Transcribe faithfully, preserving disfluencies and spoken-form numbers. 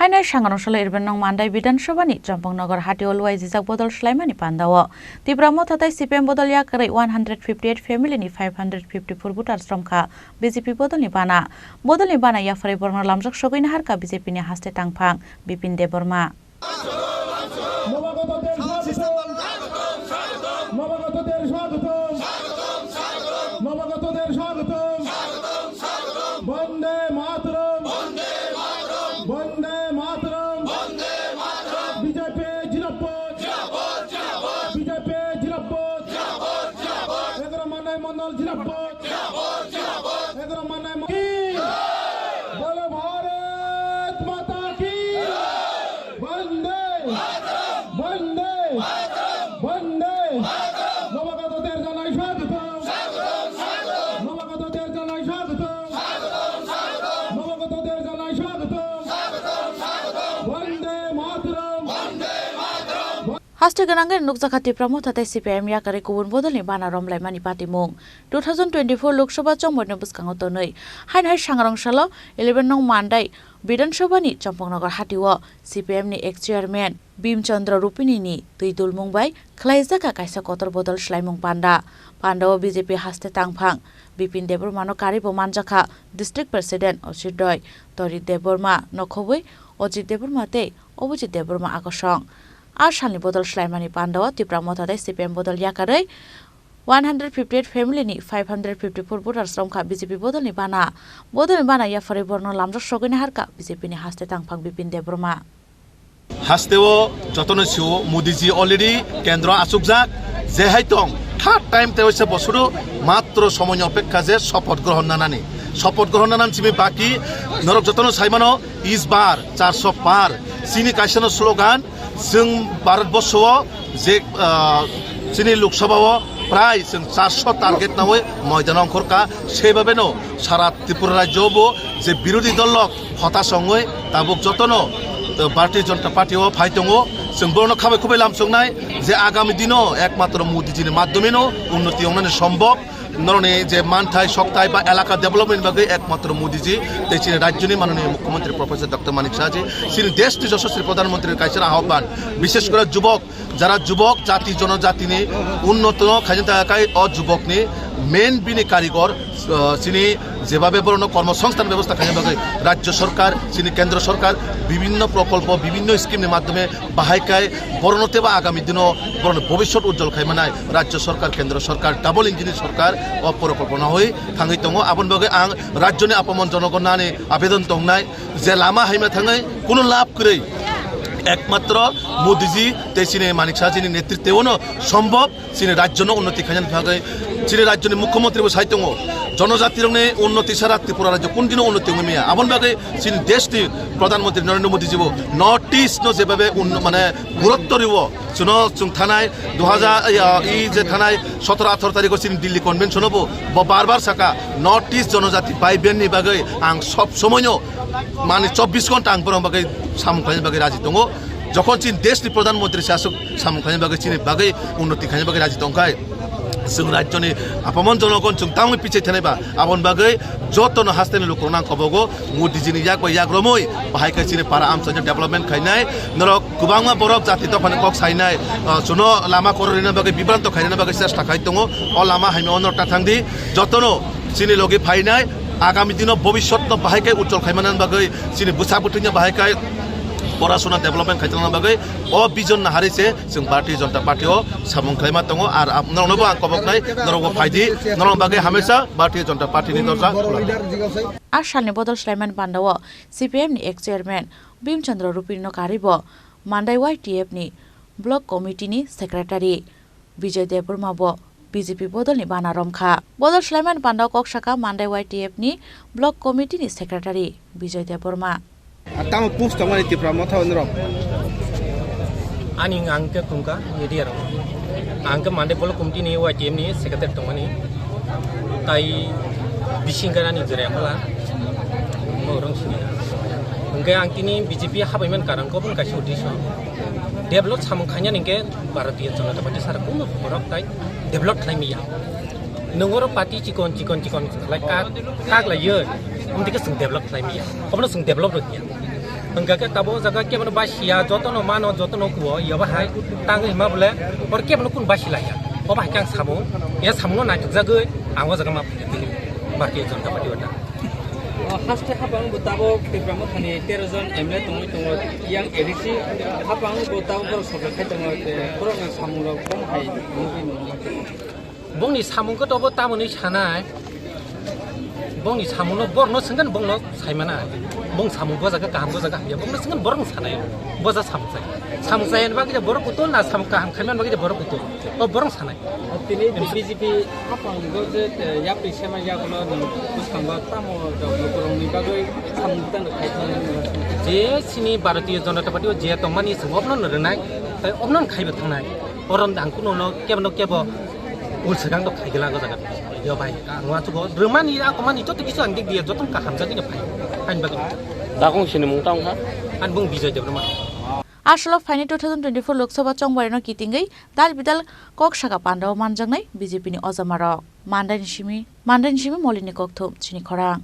Hainai sangrong salo Irben nong Mandai Bidhan Sabha ni Champangnagar hati o luai jijak bodol swlaimani pandao Tipra Motha tei C P M bodol yakarwi one hundred fifty eight family ni five hundred fifty four voters romkha B J P bodol ni bana. Bodol ni bana yaphari borno lamjak sogwi naharkha B J P ni haste tangphang Bipin Debbarma. নবাগতদের স্বাগতম। নবাগতদের স্বাগতম। নবাগতদের স্বাগতম। বন্দে মাতরম। বন্দে মাতরম। বিজেপি জিন্দাবাদ। বিজেপি জিন্দাবাদ। এগারো মানাই মন্ডল জিন্দাবাদ। এগারো মানাই মন্ডল। বলো ভারত মাতা কি। বন্দে, বন্দে, বন্দে। নবাগতদের জানাই স্বাগতম। নবাগতদের জানাই স্বাগতম। নবাগতদের জানাই স্বাগতম। বন্দে মাতরম। Haste gwnangwi nukjakha Tipra Motha tei C P I M yakarwi kubun bodolni bana romlaimani patimung. Two thousand twenty-four Lok Sabha chongmani bwskango tonwi. Haino hai sangrong salo eleven nong Mandai Bidhan Sabha ni Champangnagar hati o C P M ni ex chairman Bim Chandra Rupini ni twi dulmung bai khlaijak kha kaisa kotor bodol swlaimung panda. Panda o B J P haste tangphang Bipin Debbarma no karwi bo manjakha District President Ojit Roy, Torit Debbarma no khobwi Ojit Debbarma tei Obojit Debbarma akosong. A salni bodol swlaimani panda o Tipra Motha tei C P M bodol yakarwi one hundred fifty eight family ni five hundred fifty four voters romkha B J P bodolni bana. Bodolni bana yaphari borno lamjak sogwi naharkha B J P ni haste tangphang Bipin Debbarma. Hasteo jotono sio Modiji already kendro achukjak, je hai tong third time te oise bosoro matro somoyni opekha je sopoth grohon nanani. Sopoth grohon nanani simi baki norok jotono saimano is bar charso par. Sini kaisano slogan, chwng Bharat borsho o je, ah, chini Lok Sabha o prai chwng charso target nawi moidano ongkhorkha, sebabeno sara Tripura rajyo bo je birodhi dol rok hota songwi tabuk jotono, ah, Bharatiya Janata Party o phai tongo. Chwng borokno khabai khubai lamsoknai je agami dino ekmatro Modiji ni madhyomeno unnoti wngnani sombhob. Norokni je manthai, sokthai ba elaka development bagwi ekmatro Modiji tei chini rajyoni manoniya Mukhyamantri Professor Doctor Manik Sahaji, chini deshni joshoswi Pradhan Mantri kaisa ahobban, bishesh kore jubok, jara jubok jati jonojatini unnoto khaina thangkha o jubokni main bini karigor, ah, chini jebabe borokno kormosongsthan bebosta khaina bagwi rajyo sorkar, chini kendro sorkar bibhinno prokolpo, bibhinno scheme ni madhyome bahai khai borokno teibo agami dino borokni bobiswt ujjol khai manai rajyo sorkar, kendro sorkar, double engine ni sorkar o prokolpo no hoi thangwi tongo. Aboni bagwi ang rajyoni apamon jonogon ani abedon tongnai je lama haima thangwi kuno lab kwrwi ekmatro Modiji tei chini Manik Sahaji ni netritwano sombhob. Chini rajyono unnoti khainani bagwi chini rajyoni Mukhyamantri bo sai tongo, jonojatirokni unnoti sara Tripura rajyo kun dino unnoti wngwi maya. Aboni bagwi chini deshni Pradhan Mantri Narendra Modi jibo North East no jebabe unno-, mane gurutto riwo. Chuno chwng thanai dui hajar, ya, i je thanai sotoro atharo tarikho chini Delhi Convention o bo, bo bar bar saka North East jonojati bhai bhenni bagwi ang sob somoino mani chobbish ghonta ang borok bagwi samung khlaina bagwi raji tongo. Jokhon chini deshni Pradhan Mantri se aswk samung khlaina bagwi chini bagwi unnoti khlaina bagwi raji tongkhai, chwng rajyoni apamon jonogon chwng tamoni pichai thanai ba, aboni bagwi jotono hasteni lukurokno ang kobogo Modiji ni yak bai yak romwi bahai khe chini para amchaini development khainai. Norok kwbangma borok jati dophani kok sainai, ah, chuno lama koroi rina bagwi bibranto khainani bagwi chesta khai tongo. O lama haima ono ta thangdi, jotono chini logi phainai, agami dino bobiswtno bahai khe ujjol khaimani bagwi chini bwsa bwtwino bahai khe porasona development khaitongna bagwi o vision nahari se chwng Bharatiya Janata Party o samung khlaima tongo. Ar ap-, norokno bo ang koboknai, norok bo phaidi, norok bagwi hamesa Bharatiya Janata Party ni dorja khula. A salni bodol swlaimani panda o C P M ni ex chairman Bim Chandra Rupini no karwi bo Mandai Y T F ni block committee ni secretary Bijoy Debbarma bo B J P bodolni bana romkha. Bodol swlaimani panda kok saka Mandai Y T F ni block committee ni secretary Bijoy Debbarma. Tamo post tongmani Tipra Motha onrok. Ani ang ke tungka media rok. Ang ke Mandai block committee ni Y T F ni secretary tongmani. Tai bising garani jere pala. Mo rong sini. Hingke ang tini B J P habai man karang ko pun kaisa uddesho. Develop samung khanya ningke Bharatiya Janata Party sara kuno borok tai develop khlai miya. Nungoro party chikon, chikon, chikon khlai kak, kak lai yo. Amtike sung develop khlai miya. Kono sung develop rok ya. Hwnkha khe tabuk o jaga kebono basiya, jotono mano, jotono kuo, yaba hai tangwi hima bole, oro kebono kun basi laiya. Obo hai khe ang samung, ya samungo naithokjagwi ang o jaga ma phaiya tini Bharatiya Janata Party o ta. O, haste hapang bo tabuk Tipra Mothani tero jon M L A tongwi tongo, yang A D C hapang bo tabuk borok sokha khai tongo, te borok ni samung rok bom hai nugwi mano. Bongni samung khe tobo tamoni sanai, bongni samungno borno swngkhan bongno saimana, bong samung bo jaga kaham bo jaga hamya, bongno swngkhan borok sanai, bo ja samung sai, samung sai bagwi borok kutul na samung kaham khaimani bagwi borok kutul, o borok sanai. Tini B J P hapang go je, eh, yapri sema yagulo nang bwskango tamo rok lukurokni bagwi samung tang khai thangwi. Je chini Bharatiya Janata Party o je tongmani chwng obno no rwnai, tai obno no khaibo thangnai. Orom ang kuno no kebo no kebo ul swkang to khaigwla go jaga. Yo bai, ang wansukgo rwmani, akomani joto kisu ang dik diya, joto kaham jagwi no phai. Ani bagwi. Dakung sini mung tang kha? Ani bung Bijoy Debbarma. Asolo phaini two thousand twenty-four Lok Sabha chongbarino kitingwi dal bidal kok saka pandao manjaknai B J P ni ojamarok. Mandaini simi, mandaini simi Molini kokthum chini khorang.